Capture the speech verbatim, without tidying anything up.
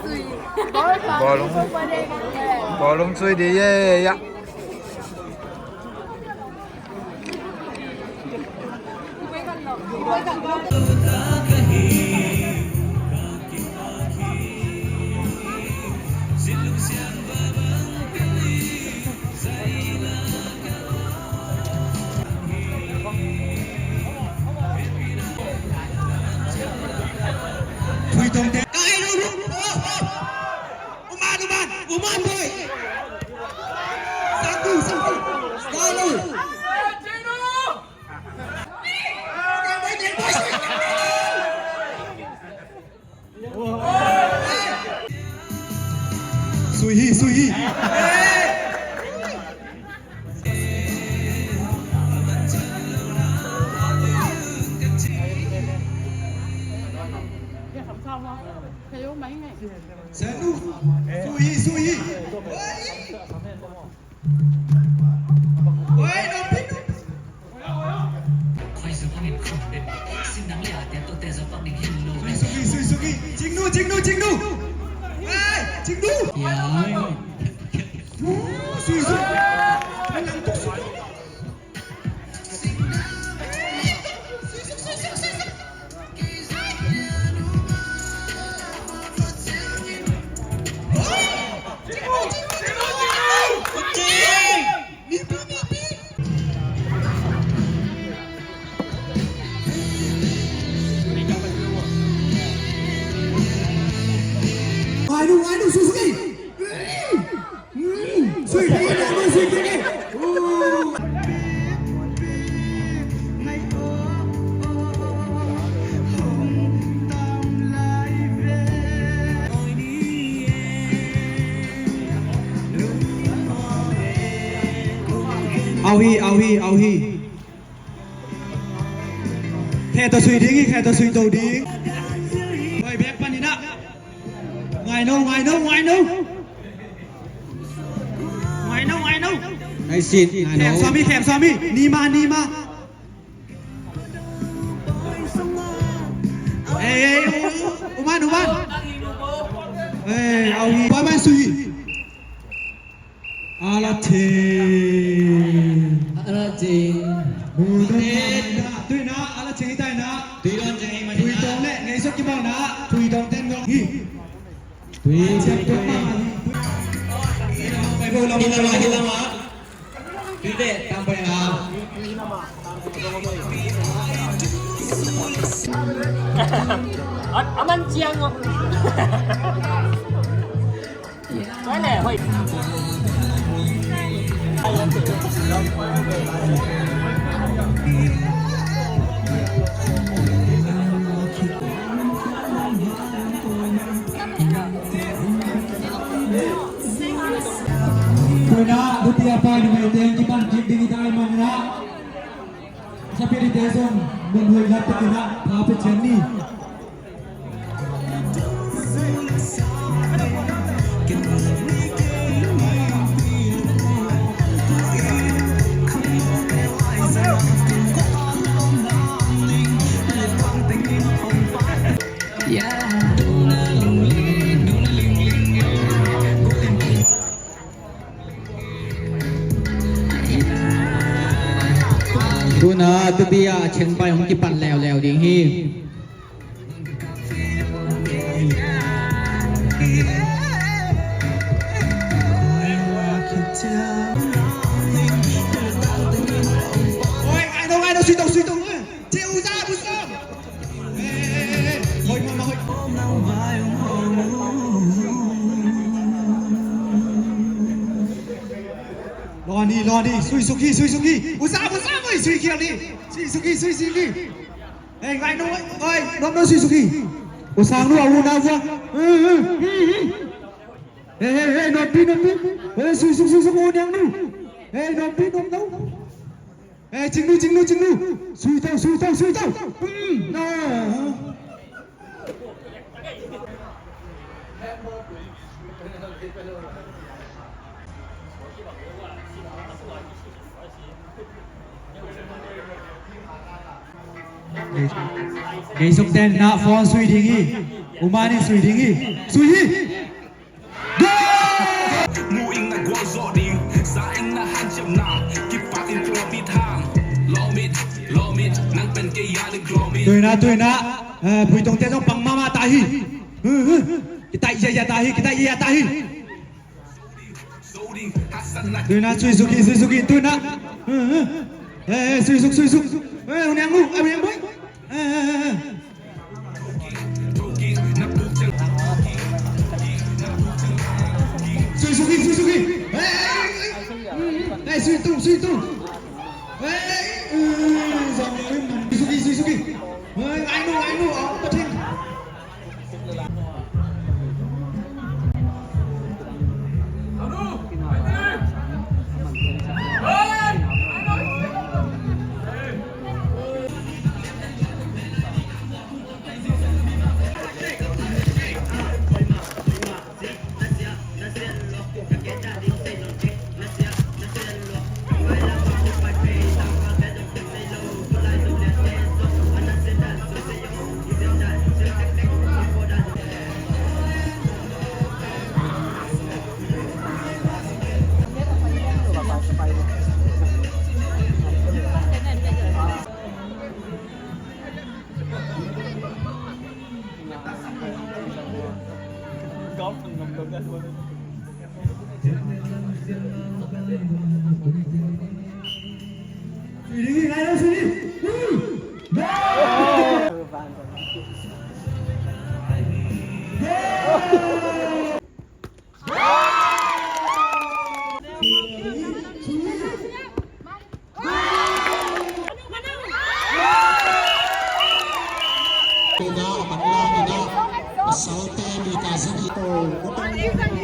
Bawlung, bawlung cui di ye ya. Tui tawngte. Uman, uman, uman boy. Sangku, sangku. Lalu. Sui hi, sui hi. Sui hi, sui hi. Sui, sui, sui, sui. Cingnu, cingnu, cingnu. Hei, cingnu. Sui, sui. Au hi, au hi, au hi. Khe tawh sui ding hi, khe tawh sui to ding. Hoi bek panin ah. Ngai no, ngai no, ngai no. Ngai no, ngai no. Ngai sin, ngai no. Khem sawm hi, khem sawm hi. Ni ma, ni ma. Ei, ei, u, u, uman, uman. Ei, au hi. Bye bye sui. A la cing. A la cing. Tui na, a la cing hi tai na. Tui don cing hi ma. Tui don le, ngei sok ki bang na. Tui don ten ngong hi. Tui cing hi ma. Hi lama, hi lama. Tui de, tam pai na. A, a man ciang. Tuna, luti a pai numei teng kipan kik ding i tai mawng na. Sapirite zong mun hoih lat takin a pha pia cian ni. Tuna tupi a Chenpai hong kipan leuleu ding hi. Oi, ngai no, ngai no, sui to, sui to. Ci u za, u za. Lawni, lawni, sui suki, sui suki. Usa, usa, oi, sui kiali. Sui suki, sui suki. Hei, ngai no, oi, nom no sui suki. Usang no, au na vua. Hei, hei, hei, nom pi, nom pi. Hei, sui suki, sui suki, uniang no. Hei, nom pi, nom no. Eh, cingnu, cingnu, cingnu. Sui tau, sui tau, sui tau. Hmm, no. Gei suk ten na phone sui ding hi. Umanin sui ding hi. Sui hi. Tuina, tuina. Eh, Pui Tongte zong pang mahmah ta hi. Kitai ya ya ta hi, kitai ya ya ta hi. Tuina, sui suk hi, sui suk hi, tuina. Eh, eh, sui suk, sui suk. Eh, Uniang Mu, eh, Uniang Boy. Eh, eh, eh, eh. Sui suk hi, sui suk hi. Eh, eh, eh. Eh, sui tung, sui tung. Eh, eh, sui suk hi, sui suk hi. Eh, ai nu, ai nu, oh, pathing. Tuna a manlang ina pasalte mita zaki.